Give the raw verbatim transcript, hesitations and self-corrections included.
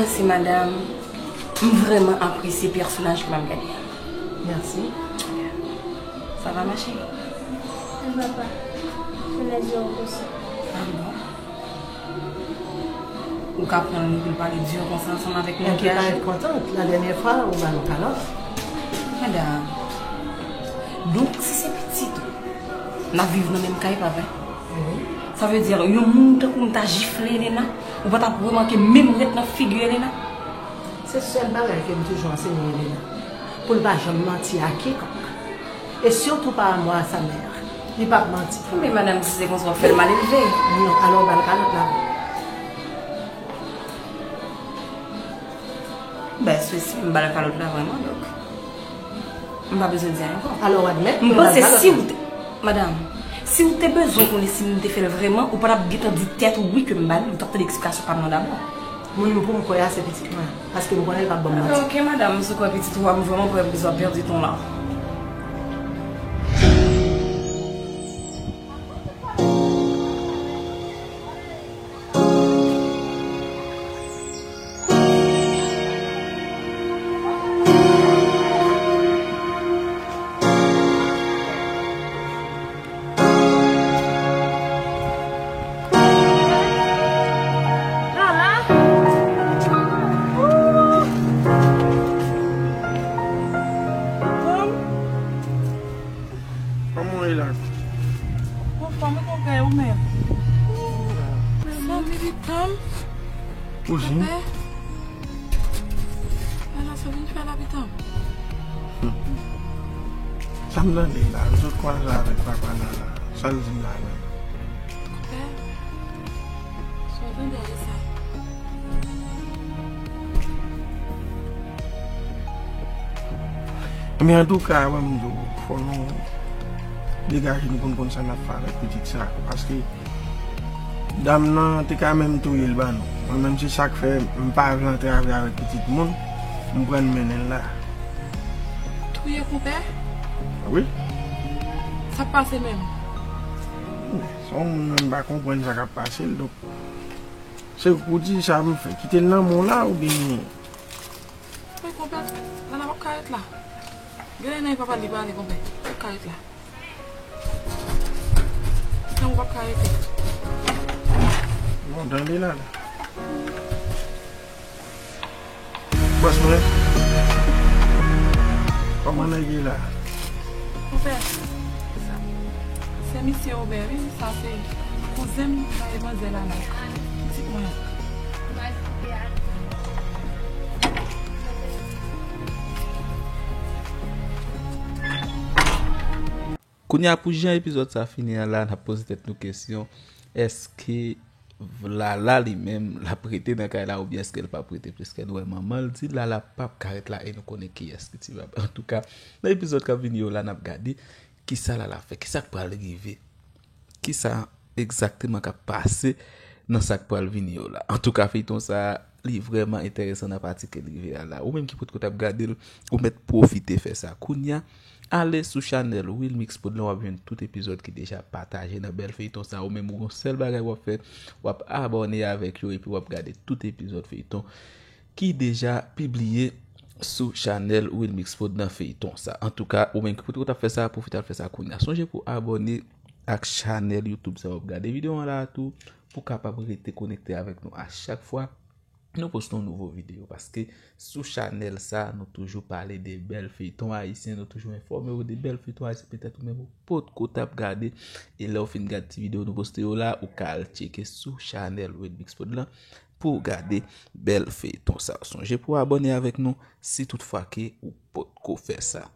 Mèsi, madanm. M vrèman apresye pèsonaj ke m ap gade a. Mèsi. Ça va, ma chérie? Ça va pas. Je voulais dire au coussin. Ah bon? Ou ka pran li pou l pale di w konsa ansanm avèk moun ki aje? Elle peut pas être contente. La dènyè fwa, ou ba l yon kalòt. Madanm, donk, si se pitit ou, n ap viv nan menm kay, pa vre? Wi. Sa vle di, yon moun tankou m ta jifle Elena, ou pa t ap remake menm rèd nan figi Elena? Se sèl bagay ke m toujou ansenye Elena, pou l pa janm manti a kikonk. E sitou pa amwa a sa mè. Li p ap manti. Men madanm, si se konsa w ap fè l mal elve. Non, alò ba l kalòt la. Ben, si, si m ba l kalòt la vrèman, donk, m pa bezwen di anyen ankò. Alò w admèt ke w ba l kalòt la. M panse si w te, madanm, si w te bezwen konnen si m te fè l vrèman, ou pa t ap gentan di tèt ou wi ke m ba l, ou t ap tande eksplikasyon pa m nan dabò. Moun pou m kwè a se pitit mwen, paske m konnen l p ap ban m manti. Ok, madanm, si w kwè pitit ou a, m vrèman kwè m bezwen pèdi tan la. Kòman w ye la? Anfòm, e konpè, ou menm? Sa militan. Ou jwenn? Konpè. Ala sa vin fè lapitan. Sa m tande la, m sot kwaze avèk papa Nana. Sa l di m la menm? Konpè, sa w tande a e sa? Men antouka, wè m di w, fò nou degaje nou pou n konn sa n ap fè avèk pitit sa. Paske dam nan te ka menm touye l ban nou. Mwen menm, se sa k fè m pa vle antrave avèk pitit moun, m pran l mennen l la. Touye konpè? Wi. Sa k pase menm? Se yon moun menm pa konprann sa k ap pase l, donk se ou di sa m fè, kite l nan men w la oubyen? Men konpè, Nana p ap ka ret la. Gen lè nan papa li pale konpè, p ap ka ret la. Nan ou p ap ka rete. Bon, tande la, la. Bòs mwen, kòman nèg ye la? Konpè, sa, se misye Obè, wi, sa se kouzen m, sa e manzè Lala, pitit mwen an. Kounye a, pou jan epizòd sa fini an la, n ap poze tèt nou kesyon, èske Lala li menm, l ap rete nan kay la oubyen èske l p ap rete? Piske nou wè manman l di Lala p ap ka ret la e nou konnen kiyès ki ti bab. Antouka, nan epizòd k ap vini yo la, n ap gade kisa Lala fè, kisa k pral rive, kisa egzakteman k ap pase nan sa k pral vini yo la. Antouka, feyton sa, li vrèman enteresan nan pati ke l rive a la. Ou menm ki potko t ap gade l, ou mèt pwofite fè sa kounye a. Ale sou chanèl Wilmix Prod lan, w ap jwenn tout epizòd ki deja pataje nan bèl feyton sa. Ou menm, ou gon sèl bagay w ap fè, w ap abòne avèk yo epi w ap gade tout epizòd feyton ki deja pibliye sou chanèl Wilmix Prod nan feyton sa. Antouka, ou menm ki potko t ap fè sa, pwofite al fè sa kounye a. Sonje pou abòne ak chanèl YouTube sa w ap gade videyo an la a tou, pou w kapab rete konekte avèk nou a chak fwa nou poste yon nouvo videyo. Paske sou chanèl sa, nou toujou pale de bèl feyton ayisyen, nou toujou enfòme w de bèl feyton ayisyen, petèt ou menm ou potko t ap gade. E lè w fin gade ti videyo nou poste yo la, ou ka al tcheke sou chanèl Wilmix Prod lan pou w gade bèl feyton sa. Sonje pou w abòne avèk nou si toutfwa ke ou potko fè sa.